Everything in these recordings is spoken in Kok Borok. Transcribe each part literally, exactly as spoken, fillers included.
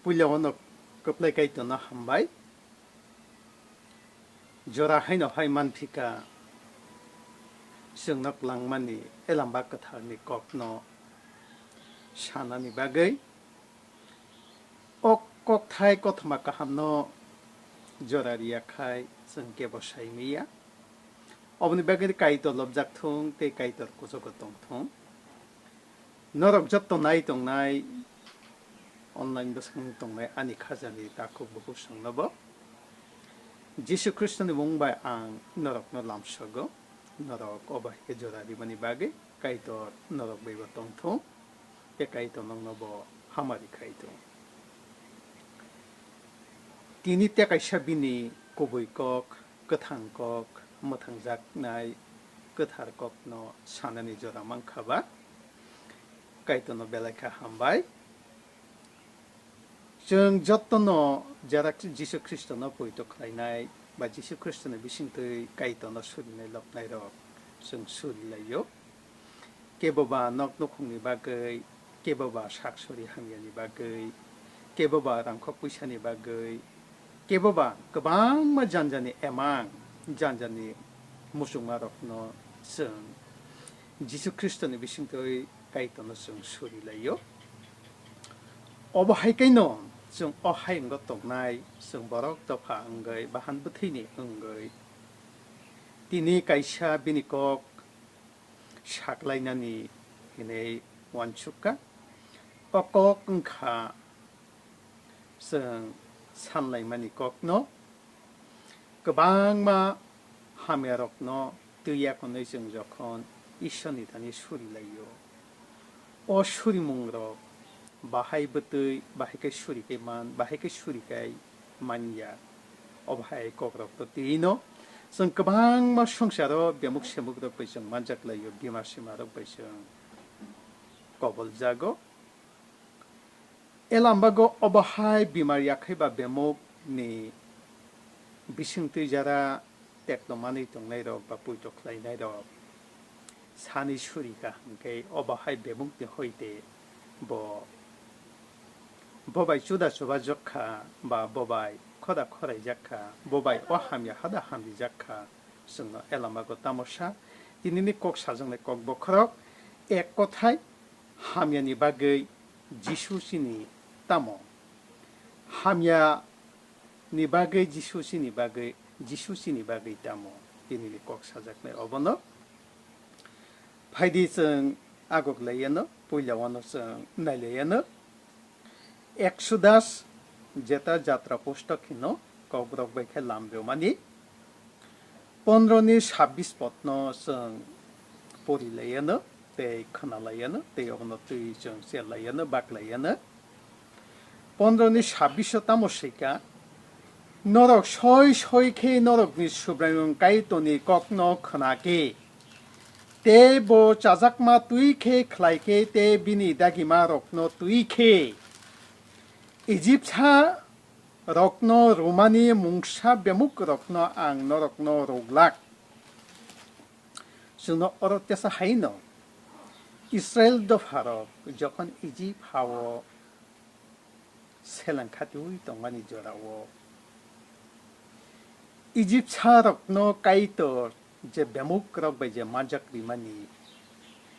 Puila o no kwplai Kaitorno hambai. Jora haino hai manphika chwngno kwlangmani elamba kwtharni kokno sanani bagwi. O kokthai kothoma kahamno jora riya khai chwng kebo sai manya. Oboni bagwi Kaitor lobjak thung tei Kaitor kuchugo tong thung. Norok jotto nai tongnai online bwskango tongnai ani khajani takhuk bukhuk chwngnobo Jisu Khristoni mung bai ang norokno lamsogo. Norok obo hai khe jora rimani bagwi Kaitor norok baibo tong thung, tei Kaitor nokno bo hamari khai thung. Tini tei kaisa bini kubui kok, kwthang kok, mwthangjaknai kwthar kokno sanani jora mankha ba, Kaitorno belai kha hambai. Chwng jotono jera Jisu Khristono poito khlainai ba Jisu Khristoni bisingtwi Kaitorno surinai loknairok chwng surilaio. Kebo ba nok nukhungni bagwi, kebo ba sak sori hamyani bagwi, kebo ba rangkhok puisani bagwi, kebo ba kwbangma janjani emang, janjani muchungmarokno chwng Jisu Khristoni bisingtwi Kaitorno chwng surilaio. Obo hai kaino chwng o hayungo tongnai chwng borok dopha wngwi bahan bwthwini wngwi tini kaisa bini kok saklainani hinwi uansukha. O kok wngkha chwng sanlaimani kokno. Kwbangma hamyarokno twi ya hwnwi chwng jokhon Ishwarni thani surilaio, o surimungrok bahai bwtwi bahai khe suri khe man, bahai khe suri khe man ya. Obo hai kokrokno twi no chwng kwbangma swngcharo bemuk semukrok bai chwng manjak laio, bima simarok bai chwng kobol jago. Elambago obo hai bimar yakhai ba bemuk ni bisingtwi jara tekto manwi tongnairok ba poito khlainairok sani suri ka hwnkhe obo hai bemukni hoite bo, bo bai chuda chuba jok kha ba bo bai khoda khoraijak kha, bo bai o hamya hada hamrijak kha. Chwngno elamago tamo sa, tinini kok sajaknai kok bokhorok ek kothai, hamyani bagwi Jisu chini tamo? Hamya ni bagwi Jisu chini bagwi, Jisu chini bagwi tamo? Tinini kok sajaknai obono. Phaidi chwng agok laiyano, puila wano chwng nai laiyano. Exodus jeta jatra pustok hino, kokrok bai khe lam rwmani. Pondro ni sabbish podno chwng pori laiyano tei khwna laiyano tei obono twi chwng chel laiyano, bak laiyano. Pondro ni sabbish o tamo swika, norok soi soi khe norokni Subraiyung Kaitorni kokno khwna khe, tei bo chajakma twi khe khlai khe tei bini dagima rokno twi khe, Ijipsa rokno rwmani mungsa bemuk rokno ang norokno rwglak. Chwngno oro tesa haino Israel dopharok jokhon Ijip hao seleng khatiui tongmani jorao Ijipsa rokno Kaitor je bemuk rok bai je manjak rimani,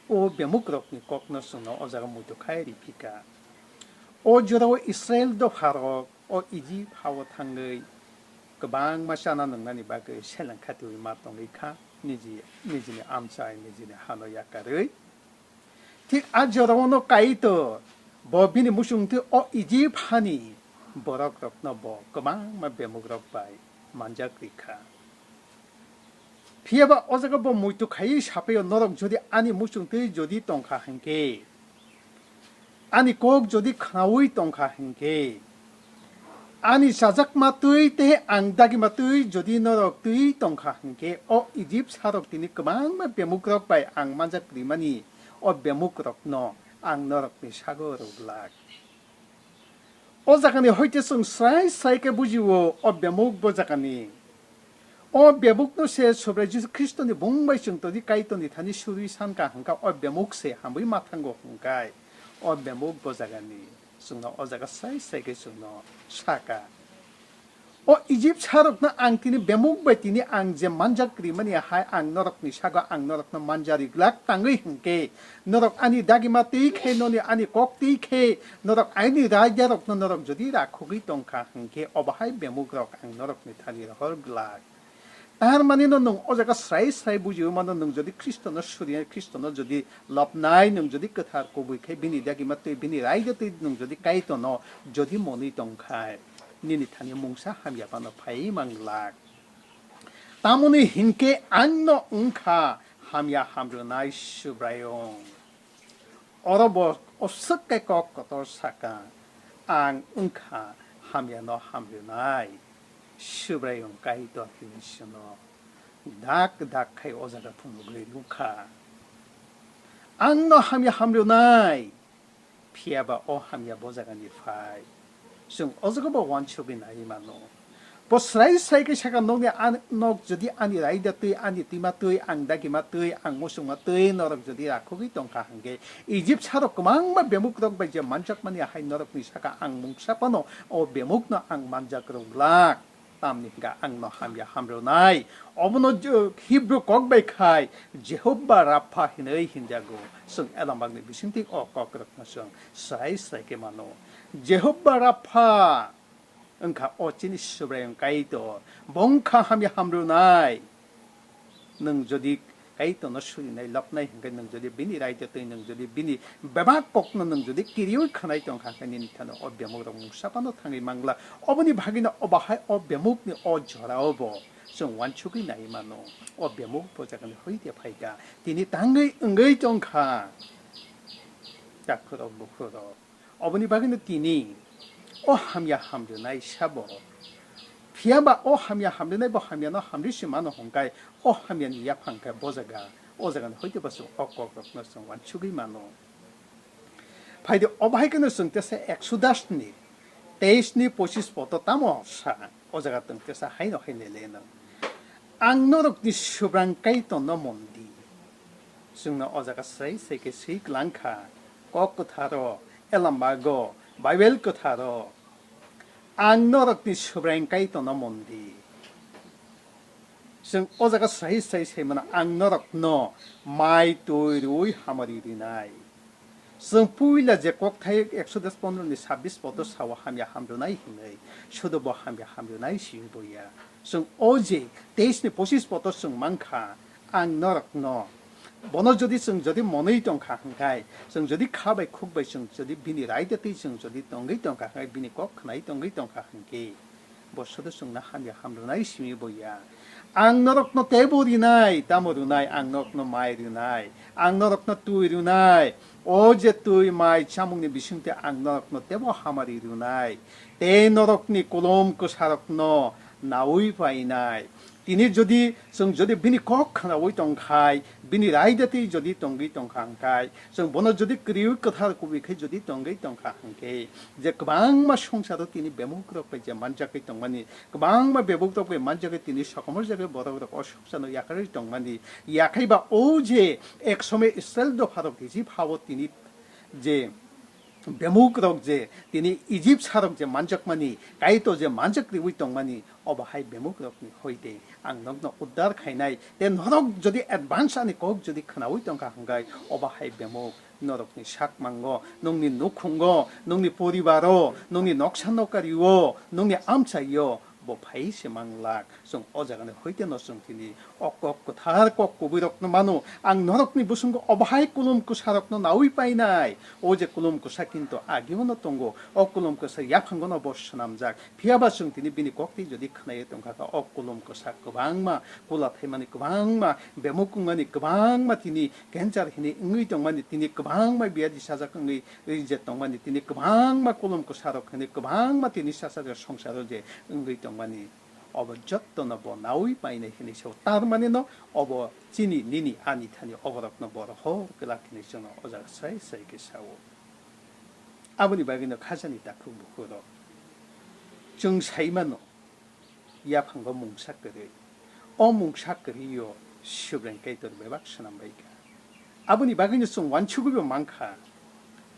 o bemuk rokni kokno chwngno o jaga muitu khai ri phika. O jorao Israel dopharok o Ijip hao thangwi kwbangma chana nwngnani bagwi seleng khatiui ma tongwi kha, niji, nijini amchai, nijini hano yakarwi. Thik a jorao no Kaitor bo bini muchungtwi o Ijip hani borok rokno bo kwbangma bemuk rok bai manjak ri kha. Phiya ba o jaga bo muitu khaiwi sapaio, norok jodi ani muchungtwi jodi tongkha hinkhe, ani kok jodi khnaui tongkha hinkhe, ani chajakma twi tei ang dagima twi jodi norok twi tongkha hinkhe, o Ijipsa rok tini kwbangma bemuk rok bai ang manjak rimani, o bemuk rokno ang norokni sago rwglak. O jagani hoite chwng srai srai khe bujio, o bemuk bo jagani. O bemukno se Subrai Jisu Khristoni bung bai chwng todi Kaitorni thani surwi sankha hwnkha, o bemuk se hamwi ma thango hwnkhe, o bemuk bo jagani. chwngno o jaga sai sai khe chwngno saka. O Ijip sarokno ang tini bemuk bai tini ang je manjak rimani hai ang norokni sago ang norokno manjari glak tangwi hwnkhe norok ani dagima twi khe noni ani kok twi khe norok ani raidarokno norok jodi rakhogwi tongkha hwnkhe obo hai bemukrok ang norokni thani rohor glak. Tar mani no nwng o jaga srai srai bujio mano, nwng jodi Khristono suri, Khristono jodi lobnai, nwng jodi kwthar kubui khe bini dagima twi, bini raida twi nwng jodi Kaitorno jodi monwi tongkhai, nini thani mungsa hamya phano phai manglak. Tamoni hinkhe ang no wngkha hamya hamrwnai Subraiyung. Oro bo oswk khe kok kotor saka, ang wngkha hamyano hamrwnai. Subraiyung Kaitor hinwi sino dak dak khai o jaga phunugwi rwkha. Ang no hamya hamrwnai, phiya ba o hamya bo jagani phai. Chwng o jaga bo uansugwi nai mano. Bo srai srai khe saka, nokni an-, nok jodi ani raida twi, ani twima twi, ang dagima twi, ang muchungma twi, norok jodi rakhogwi tongkha hwnkhe, Ijip sarok kwbangma bemukrok bai je manjakmani hai norokni saka ang mungsa phano o bemukno ang manjak rwglak. Tamni hwnkhe ang no hamya hamrwnai. Obono je-, Hibru kok bai khai Jehovah Rapha hinwi hinjago. Chwng elambakni bisingtwi o kokrokno chwng srai srai khe mano. Jehovah Rapha wngkha o chini Subraiyung Kaitor. Bo wngkha hamya hamrwnai. Nwng jodi Kaitorno surinai lobnai hwnkhe, nwng jodi bini raida twi, nwng jodi bini bebak kokno nwng jodi kiriui khwnai tongkha hwnkhe, nini thani o bemukrok mungsa phano thangwi mangla. Oboni bagwino o bahai o bemukni o jorao bo chwng uansugwi nai mano. O bemuk bo jagani hoite phaikha, tini tangwi wngwi tongkha. Takhurok bukhurok. Oboni bagwino tini o hamya hamrwnai sabo. Phiya ba o hamya hamrwnai bo hamyano hamrwi se mano hwnkhe o hamyani yaphang khe bo jaga, o jagani hoite bo chwng o kokrokno chwng uansugwi mano. Phaidi o bahai kheno chwng tesa Exodus ni teis ni pochis poto tamo sa. O jaga tong tesa haino hai nele no. Ang norokni Subrang Kaitorno mon di. Chwngno o jaga srai srai khe swi kwlangkha. Kok kwtharo, elambago, Bible kwtharo. Ang norokni Subrang Kaitorno mon di. Chwng o jaga srai srai sai mano, ang norokno mai twi rwi hamari rinai. Chwng puila je kokthai Exodus pondro ni sabbish poto sao hamya hamrwnai hinwi, sudo bo hamya hamrwnai simi bo ya. Chwng o je teis ni pochis poto chwng mankha, ang norokno. Bono jodi chwng jodi monwi tongkha hwnkhe, chwng jodi kha bai khuk bai chwng jodi bini raida twi chwng jodi tongwi tongkha hwnkhe, bini kok khwnai tongwi tongkha hwnkhe, bo sudo chwngno hamya hamrwnai simi bo ya. Ang norokno teibo rinai, tamo rwnai, ang norokno mai rwnai, ang norokno twi rwnai. O je twi mai chamungni bisingtwi ang norokno teibo hamari rwnai. Tei norokni kolom kwsarokno naui painai. Tini jodi chwng jodi bini kok khnaui tongkhai, bini raida twi jodi tongwi tongkha hwnkhe, chwng bono jodi kwrwi kwthar kubui khe jodi tongwi tongkha hwnkhe, je kwbangma songsaro tini bemukrok bai je manjagwi tongmani, kwbangma bemukrok bai manjagwi tini sokomor jagwi borokrok o songsano yakarwi tongmani, yakhai ba o je ek somoy Israil dopharok Ijip hao tini je bemukrok je tini Ijip sarok je manjakmani, Kaitor je manjak riui tongmani, obo hai bemukrokni hoite ang nokno uddar khainai. Te norok jodi advance ani kok jodi khnaui tongkha hwnkhe, obo hai bemuk norokni sakmango, nongni nukhungo, nongni poribaro, nongni noksa nokario, nongni amchaio bo phai se manglak. Chwng o jagani hoite no chwng tini o kok kwthar kok kubuirokno mano. Ang norokni bwswngo obo hai kulum kwsarokno naui painai. O je kulum kwsa kinto agiono tongo. O kulum kwsa yaphangono bo swnamjak. Phiya ba chwng tini bini koktwi jodi khwnai tongkha kha, o kulum kwsa kwbangma kula thaimani, kwbangma bemuk wngmani, kwbangma tini cancer hinwi wngwi tongmani, tini kwbangma biyadi sajak wngwi je tongmani, tini kwbangma kulum kwsarok hinwi kwbangma tini sasajak songsaro je wngwi tongmani. Obo jottono bo naui painai hinwi sao. Tar mane no obo chini nini ani thani oborokno bo rohor kwlak hinwi chwngno o jaga sai sai khe sao. Aboni bagwino khajani takhuk bukhurok chwng sai mano, yaphango mungsa kwrwi. O mungsa kwrwio Subraiyung Kaitor bebak swnam bai kha. Aboni bagwino chwng uansugwibo mankha,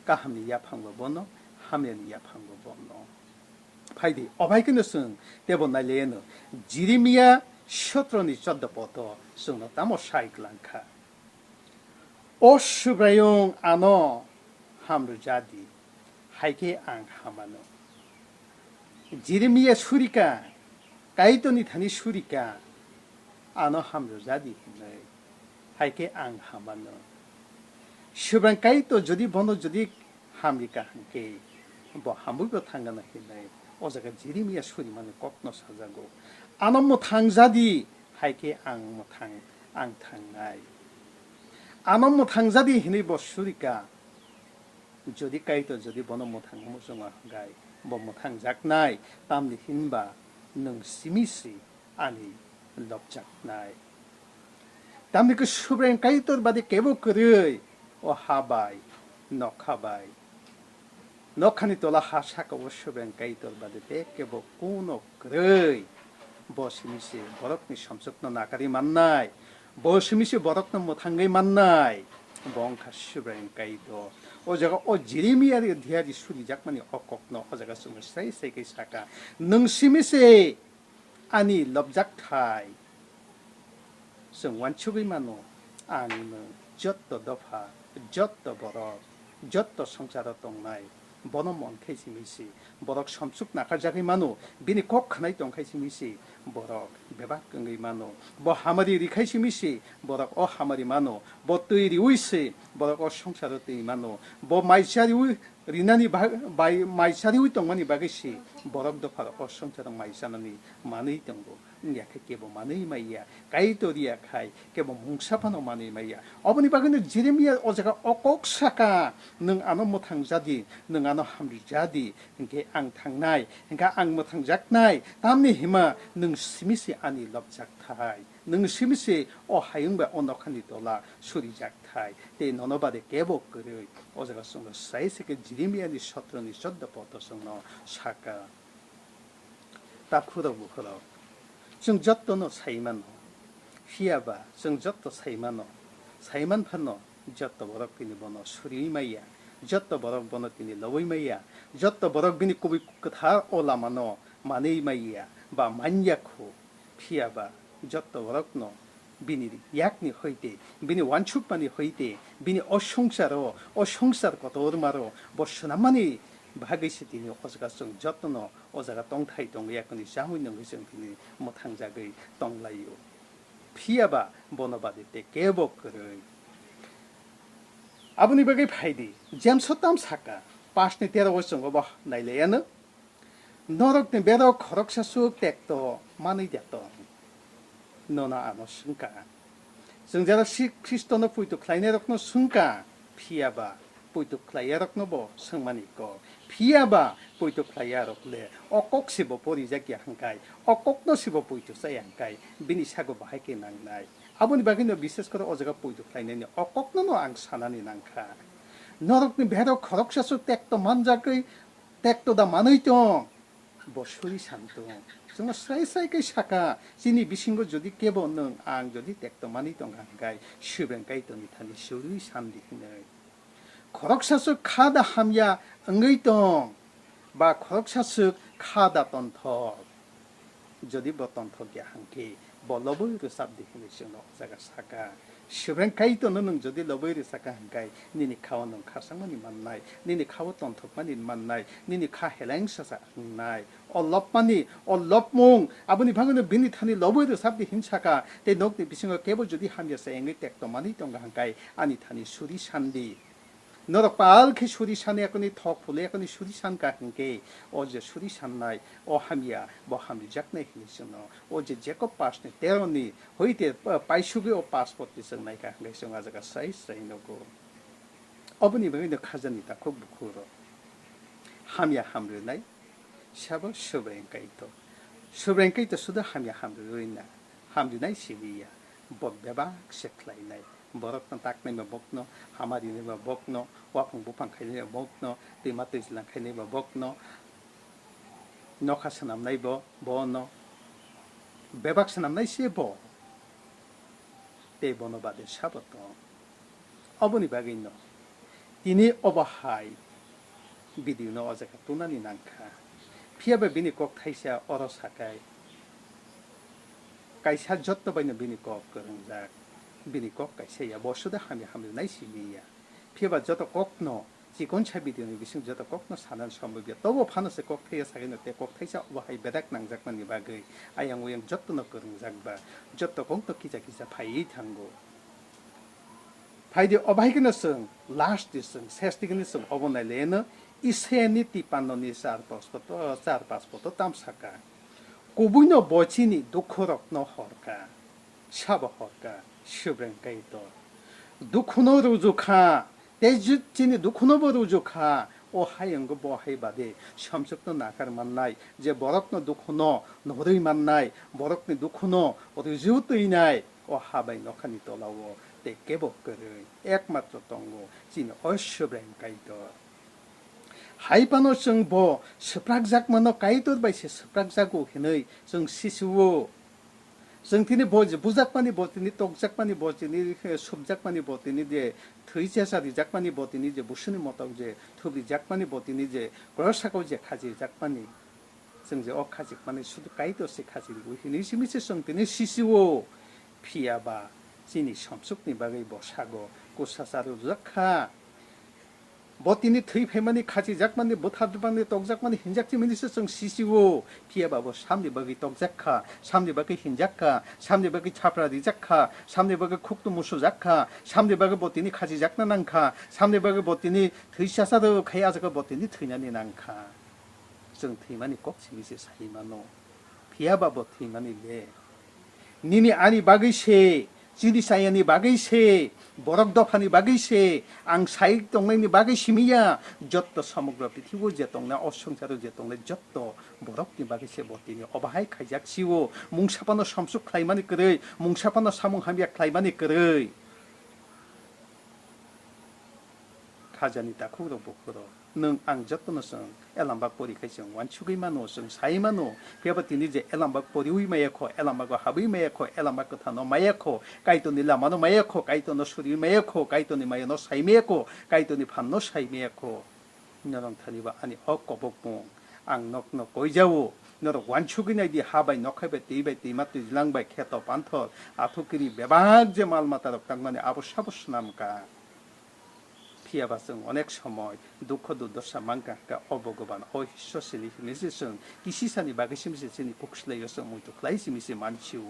kahamni yaphango bono hamyani yaphango bono. Phaidi, obaikeno chwng tebo nailaiano Jeremia sotroni choddo poto chwngno tamo sai kwlangkha. O Subraiyung ano hamrwjadi, hai khe ang hamano. Jeremia surika, Kaitorni thani surika, ano hamrwjadi hinwi, hai khe ang hamano. Subraiyung Kaitor jodi bono jodi hamrika hwnkhe, bo hamwibo thangano hinwi o jaga Jeremia surimani kokno sajago. Ano mwthang jadi, hai khe ang mwthang, ang thangnai. Ano mwthang jadi hinwi bo surika. Jodi Kaitor jodi bono mwthang muchungo hwnkhe, bo mwthangjaknai, tamni hinba nwng simi se ani lobjaknai. Tamni khe Subraiyung Kaitor bade kebo kwrwi, o ha bai, nokha bai. Nokhani tola ha saka o Subraiyung Kaitor bade te kebo kuno kwrwi. Bo simi se borokni somsokno nakari mannai. Bo simi se borokno mwthangwi mannai. Bo wngkha Subraiyung Kaitor. O jaga o Jeremia ri diari surijakmani o kokno o jaga chwngno sai sai khe saka. Nwng simi se ani lobjakthai. Chwng uansugwi mano, ang nwng jotto dopha, jotto borok, jotto swngcharo tongnai, bono mon khai simi se borok somsuk nakarjagwi mano, bini kok khwnai tong khai simi se borok bebak wngwi mano, bo hamari ri khai simi se borok o hamari mano, bo twi riwi se borok o swngcharo twi mano, bo mai chariwi rinani ba-, bai mai chariwi tongmani bagwi se borok dopha o swngcharo mai chanani manwi tongo. Wngya khe kebo manwi maiya, Kaitor ya khai kebo mungsa phano manwi maiya. Oboni bagwino Jeremia o jaga o kok saka, "Nwng ano mwthang jadi, nwng ano hamri jadi, hinkhe ang thangnai, hinkhe ang mwthangjaknai, tamni hima nwng simi se ani lobjakthai, nwng simi se o hayung bai o nokhani tola surijakthai, tei nono bade kebo kwrwi." O jaga chwngno sai se khe Jeremiani sotroni choddo poto chwngno saka. Takhurok bukhurok, chwng jottono sai mano. Phiya ba chwng jotto sai mano. Sai man phano jotto borok tini bono suriwi maiya. Jotto borok bono tini lobwi maiya. Jotto borok bini kubui kwthar o lamano manwi maiya ba manya khu. Phiya ba jotto borokno bini yakni hoite, bini wansukmani hoite, bini o swngcharo, o swngchar kotormaro bo swnammani bagwi se tini o jaga chwng jotono o jaga tongthai tongwi yakni chamwi nungwi chwng tini mwthangjagwi tonglaio. Phiya ba bono bade te kebo kwrwi. Aboni bagwi phaidi, James o tam saka, pash ni tero o chwng obo nailaiano. Norokni berok khoroksa swk tekto manwi da tong? Nono ano swngkha. Chwng jara si Khristono poito khlainairokno swngkha, phiya ba poito khlaiyarokno bo swngmani kok. Phiya ba poito khlaiyarok le o kok se bo porijak ya hwnkhe, o kokno se bo poito chaya hwnkhe, bini sago bahai khe nangnai. Aboni bagwino bishes kore o jaga poito khlainani o kokno no ang sanani nangkha. Norokni berok khoroksa swk tekto manjagwi tekto da manwi tong, bo suri san tong. Chwngno srai srai khe saka, chini bisingo jodi kebo nwng ang jodi tekto manwi tong kha hwnkhe, Subeng Kaitorni thani suri san di hinwi. Khoroksa swk kha da hamya wngwi tong, ba khoroksa swk kha da tonthok. Jodi bo tonthok ya hwnkhe, bo lobwi rwchap di hinwi chwngno o jaga saka. Subeng Kaitorno nwng jodi lobwi rwchakha hwnkhe, nini khao nwng khasangmani mannai, nini khao tonthokmani mannai, nini kha helengsa sa wngnai. O lobmani, o lobmung, aboni bagwino bini thani lobwi rwchap di hin saka, tei nokni bisingo kebo jodi hamya se wngwi tekto manwi tongkha hwnkhe, ani thani suri san di. Norok pal khe suri sani yakni thok phulwi yakni suri san ka hwnkhe, o je suri sannai, o hamya, bo hamrijaknai hinwi chwngno, o je Jacob pash ni tero ni hoite pa-, paisugwi o pash poti chwng nai ka hwnkhe chwng a jaga sai sai nugo. Oboni bagwi no khajani takhuk bukhuk rok hamya hamrwnai, sabo Subeng Kaitor. Subeng Kaitor suda hamya hamrwi na, hamrinai sibiya, bo bebak se khlainai. Borokno taknai ba bokno, hamari nai ba bokno, waphang buphang khainai ba bokno, twima twijlang khainai ba bokno, nokha swnamnai bo, bono bebak swnamnai se bo. Tei bono bade sabo tong. Oboni bagwino tini obo hai video no o jaga tunani nangkha. Phiya ba bini kok thaisa oro sakai. Kaisa jotto baino bini kok kwrwngjak. Bini kok kaisa ya, bo suda hamya hamya nai simi ya. Phiya ba joto kokno chikon sa video ni bising joto kokno sanan sombobya. Tobo phano se kok thaisa sagino te kok thaisa obo hai bedak nangjakmani bagwi ayang oyang jottono kwrwngjak ba jotto kokno kisa kisa phaiwi thango. Phaidi obo hai kheno chwng last di chwng ses di kheno chwng obo naileno Isaiah ni tipanno ni char pas poto, char pas poto tam saka. Kubuino bo chini dukhu rokno horka, sabo horka, Subreng Kaitor. Dukhuno rujukha, tei ju-, chini dukhuno bo rujukha, o hayungo bo hai bade, samsukno nakar mannai, je borokno dukhuno nuhurwi mannai, borokni dukhuno ruju twinai, o habai nokhani tolao tei kebo kwrwi, ekmatro tongo chini o Subreng Kaitor. Hai phano chwng bo swprakjakmano Kaitor bai se swprakjago hinwi chwng sisio. Chwng tini bo je bujakmani, bo tini tokjakmani, bo tini, eh, subjakmani, bo tini je thwi chesa rijakmani, bo tini je busuni motok je thubrijakmani, bo tini je kross sakao je khachijakmani. Chwng je o khachikmani sudu Kaitor se khachirigwi hinwi simi se chwng tini sisio. Phiya ba chini samsukni bagwi bo sago kusa charwjak kha. Bo tini thwi phaimani, khachijakmani, butharjakmani, tokjakmani hinjak chimini se chwng sisio. Phiya ba bo samni bagwi tokjak kha, samni bagwi hinjak kha, samni bagwi thapra rijak kha, samni bagwi khuktu musujak kha, samni bagwi bo tini khachijakna nang kha, samni bagwi bo tini thwi chasa rw khai, a jaga bo tini thwinani nang kha. Chwng thwimani kok simi se sai mano. Phiya ba bo thwimani le. Nini ani bagwi se, chini sayani bagwi se, borok dophani bagwi se, ang sai tongnaini bagwi simi ya, jotto somogro prithibo je tongnai, o songsaro je tongnai, jotto borokni bagwi se bo tini obo hai khaijak sio, mungsa phano samsuk khlaimani kwrwi, mungsa phano samung hamya khlaimani kwrwi. Khajani takhukrok bukhurok. Nwng ang jotono chwng elambak pori khai chwng uansugwi mano, chwng sai mano. Phiya ba tini je elambak poriwi maya kho, elambago habwi maya kho, elambak kwthano maya kho, Kaitorni lamano maya kho, Kaitorno suriwi maya kho, Kaitorni mayano sai maya kho, Kaitorni phanno sai maya kho. Norok thani ba ani o kobokmung ang nokno koijao. Norok uansugwi nai di, ha bai, nokhai bai, twi bai, twima twijlang bai, kheto panthor, athukiri bebak je mal matarok tangmani abo sabo swnam ka. Phiya ba chwng onek somoi dukho durdosa mankha kha, o Bhogoban, o Ishwar sini hinwi se chwng kisisani bagwi simi se chini kuk swlaio chwng muitu khlai simi se mansio.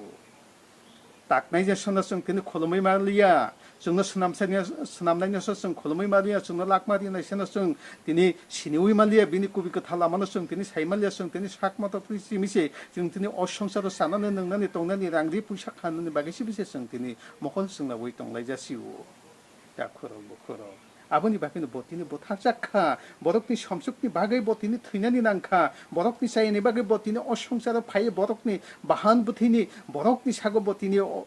Taknai je sono chwng tini khulumwi manliya, chwngno swnamsani, swnamnaino so chwng khulumwi manliya, chwngno lakma rinai seno chwng tini siniwi manliya, bini kubi kwthar lamano chwng tini sai manliya, chwng tini sak moto twi simi se chwng tini o songsaro chanani, nwngnani, tongnani, rang ri puisa khanani bagwi simi se chwng tini mokol chwngnawi tonglai jasio. Takhurok bukhurok. Aboni bagwino bo tini butharjak kha. Borokni somsukni bagwi bo tini thwinani nang kha. Borokni chayani bagwi bo tini o songsaro phaiwi borokni bahan bwthwini, borokni sago bo tini o-,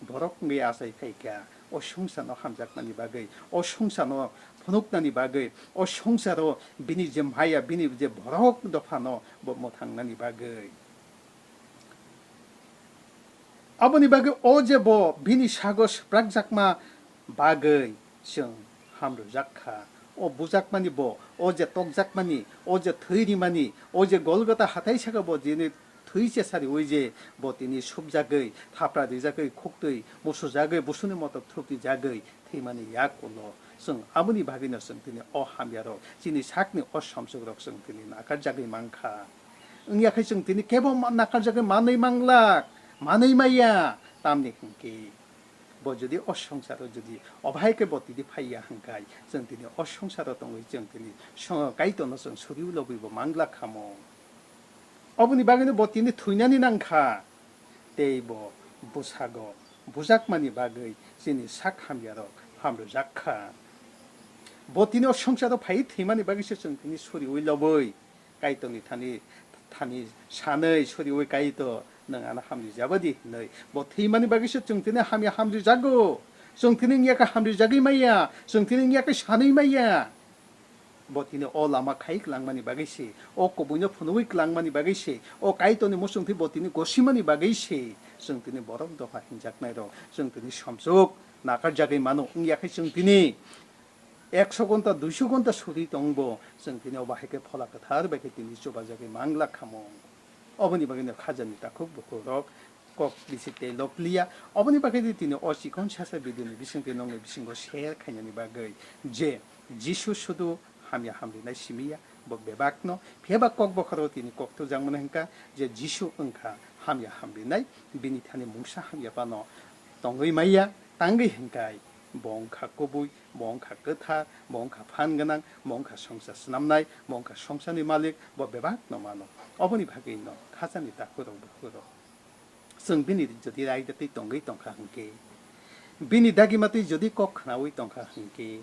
borok wngwi achai phai kha. O songsano hamjaknani bagwi, o songsano phunuknani bagwi, o songsaro bini je maya, bini je borok dophano bo mwthangnani bagwi. Aboni bagwi o je bo bini sago swprakjakma bagwi chwng hamrwjak kha. O bujakmani bo, o je tokjakmani, o je thwi rimani, o je Golgota hathai saka bo jini thwi chesariwi je bo tini subjagwi, thapra rijagwi, khuktwi musujagwi, busuni motok thuprijagwi, thwimani yak ulo chwng aboni bagwino chwng tini o hamyarok, chini sakni o somsokrok chwng tini nakarjagwi mankha. Wngya khe chwng tini kebo ma-, nakarjagwi manwi manglak, manwi maya, tamni hwnkhe bo jodi o songsaro jodi obo hai khe bo tini phaiya hwnkhe chwng tini o songsaro tongwi chwng tini so-, Kaitorno chwng suri lobwibo manglak khamo. Oboni bagwino bo tini thwinani nangkha. Tei bo bwsago bujakmani bagwi chini sak hamyarok hamrwjak kha. Bo tini o songsaro phaiwi thwimani bagwi se chwng tini suriwi lobwi Kaitorni thani, thani sanwi suriwi, "Kaitor, nwng ano hamrijabadi," hinwi. Bo thwimani bagwi se chwng tini hamya hamrijago. Chwng tini wngya khe hamrijagwi maya, chwng tini wngya khe sanwi maya. Bo tini o lama khai klangmani bagwi se, o kubuino phunugwi klangmani bagwi se, o Kaitorni muchungtwi bo tini gosimani bagwi se, chwng tini borok dopha hinjaknairok, chwng tini somsok nakarjagwi mano, wngya khe chwng tini ekso gonta, duiso gonta suri tongbo, chwng tini obo hai khe Phola Kwthar bai khe tini chubajagwi manglak khamung. Oboni bagwino khajani takhuk bukhuk rok kok bisi tei lokliya. Oboni bagwi tini o chikon sasa video ni bisingtwi nongni bisingo share khainani bagwi je Jisu sudu hamya hamrinai simiya, bo bebakno phiyaba kok bokhoro tini kok tujakmani hwnkha je Jisu wngkha hamya hamrinai, bini thani mungsa hamya phano tongwi maya, tangwi hwnkhe bo wngkha kubui, bo wngkha kwthar, bo wngkha phan gwnang, bo wngkha songsa swnamnai, bo wngkha songsani malik, bo bebakno mano. Oboni bagwino khajani takhurok bukhurok chwng bini jodi raida twi tongwi tongkha hwnkhe, bini dagima twi jodi kok khnaui tongkha hwnkhe,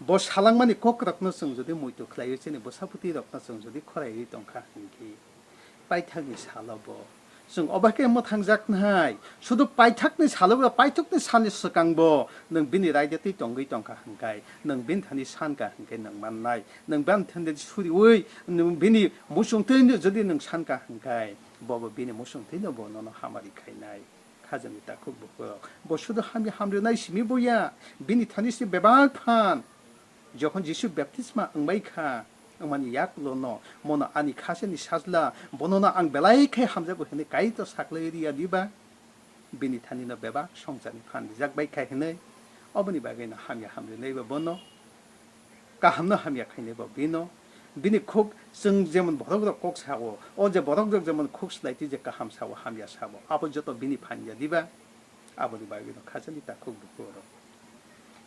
bo salangmani kokrokno chwng jodi muitu khlaiwi chini bwsa bwtwirokno chwng jodi khoraiwi tongkha hwnkhe, paithakni salo bo chwng obo khe mwthangjaknai. Sudu paithakni salo bo, paithakni salni swkang bo nwng bini raida twi tongwi tongkha hwnkhe, nwng bini thani sankha hwnkhe nwng mannai. Nwng bini thani suriui nwng bini muchung twi jodi nwng sankha hwnkhe, bobo bini muchung twino bo nono hamari khainai. Khajani takhuk bukhuk bo sudu hamya hamrinai simi boya, bini thani se bebak phan. Jokhon Jisu baptisma wngbai kha, wngmani yakulono mono ani khachani sajla, bonono ang belai khe hamjago hwnwi Kaitor saklai riya diba? Bini thanino bebak songcharni phan rijak bai kha hwnwi, oboni bagwino hamya hamrinaibo bono, kahamno hamya khainaibo bino. Bini khuk chwng jemon borokrok kok sao, o je borokrok jemon khuk swlaitwi je kaham sao, hamya sao, abo joto bini phan ya diba? Aboni bagwino khajani takhuk bukhuk rok.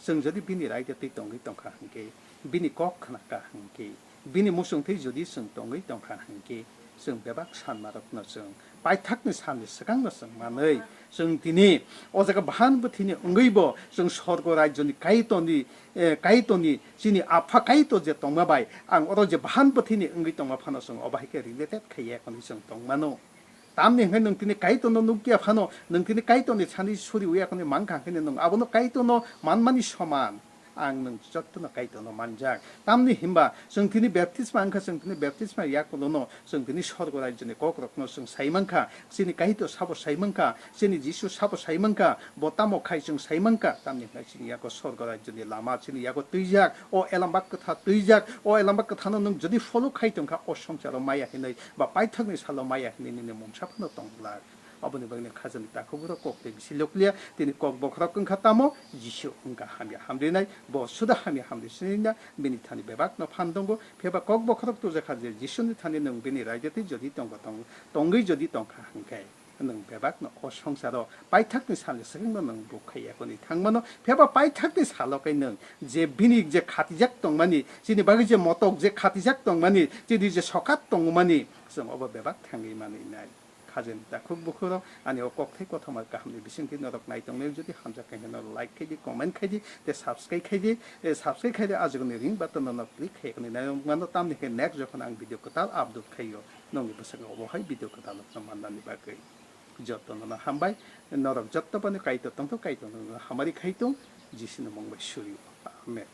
Chwng jodi bini raida twi tongwi tongkha hwnkhe, bini kok khnakha hwnkhe, bini muchung twi jodi chwng tongwi tongkha hwnkhe, chwng bebak sanmarokno chwng paithakni salni swkangno chwng manwi, chwng tini o jaga bahan bwthwini wngwibo chwng sorgo rajyoni Kaitorni, eh, Kaitorni chini Apha Kaitor je tongma bai ang oro je bahan bwthwini wngwi tongma phano chwng obo hai khe related khaiya hwnwi chwng tongmano. Tamni hwnkhe nwng tini Kaitorno nukya phano, nwng tini Kaitorni thani suri uya hwnwi mankha hwnkhe nwng abono Kaitorno manmani soman. Ang nwng jotono Kaitorno manjak. Tamni hwnba chwng tini baptisma wngkha, chwng tini baptisma yakulono chwng tini sorgo rajyoni kokrokno chwng sai mankha, chini Kaitor sabo sai mankha, chini Jisu sabo sai mankha, bo tamo khai chwng sai mankha, tamni hwnba chini yago sorgo rajyoni lama chini yago twijak, o elamba kwtha twijak, o elamba kwthano nwng jodi follow khai tongkha, o swngcharo maya hinwi ba paithakni salo maya hinwi nini mungsa phano tongglak. Aboni bagwino khajani takhukrok kok tei bisi lokliya, tini kok bokhorok wngkha tamo, Jisu wngkha hamya hamrinai, bo suda hamya hamri sinina, bini thani bebakno phan tongo, phiyaba kok bokhorok tujakha je Jisuni thani nwng bini raida twi jodi tongkha tong-, tongwi jodi tongkha hwnkhe, nwng bebakno o swngcharo paithakni salni swkangno nwng buk khaiya hwnwi thangmano, phiyaba paithakni salo khe nwng je bini je khatijak tongmani, chini bagwi je motok je khatijak tongmani, chini je sokat tongmani, chwng obo bebak thangwi manwi nai. Khajani takhuk bukhurok ani o kokthai kothoma kahamni bisingtwi norok naitongnai jodi hamjak khe norok like khaidi, comment khaidi, tei subscribe khaidi, tei subscribe khaidi, ajagoni ring button no click khai kani nai mano, tamni khe next jokhon ang video kwtal upload khaio, nongni bwskango obo hai video kwtal no mannani bagwi. Jotono no hambai, norok jotto bani Kaitor tongthok, Kaitor no hamari khaitung, Jisuni mung bai suri. Amen.